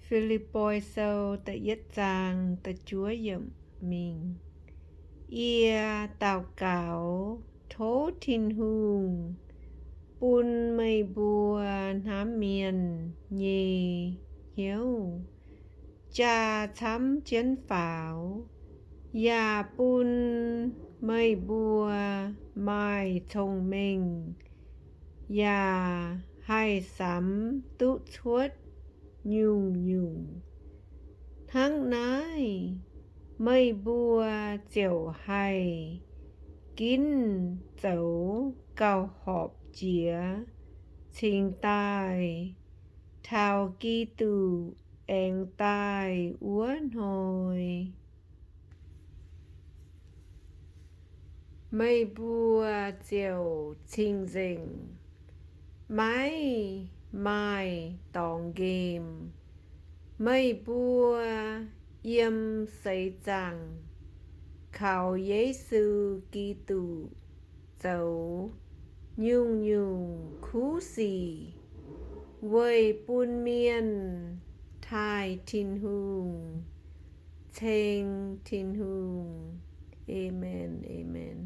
Fi^lipv^poi Sou da'yietv zaang da'juov yiemc mingh. Yie daux gaux tov Tin-Hungh bun meih mbuo hnamv mienh nyei hnyouv jaa camv jienv faaux, yaac bun meih mbuo maaih cong-mengh yaac haih samx duqv cuotv nyungc-nyungc. Hnangv naaiv, meih mbuo ziouc haih ginv zoux gauh horpc jiex cingx daaih taux Giduc aengx daaih wuov hnoi. Meih mbuo ziouc cing-nzengc, maiv maaih dorngx nqemh. Meih mbuo yiem seix zaangc kaux Yesu Giduc zoux nyungc-nyungc kuv sic weic bun mienh taaih Tin-Hungh, ceng Tin-Hungh. Aamen, aamen.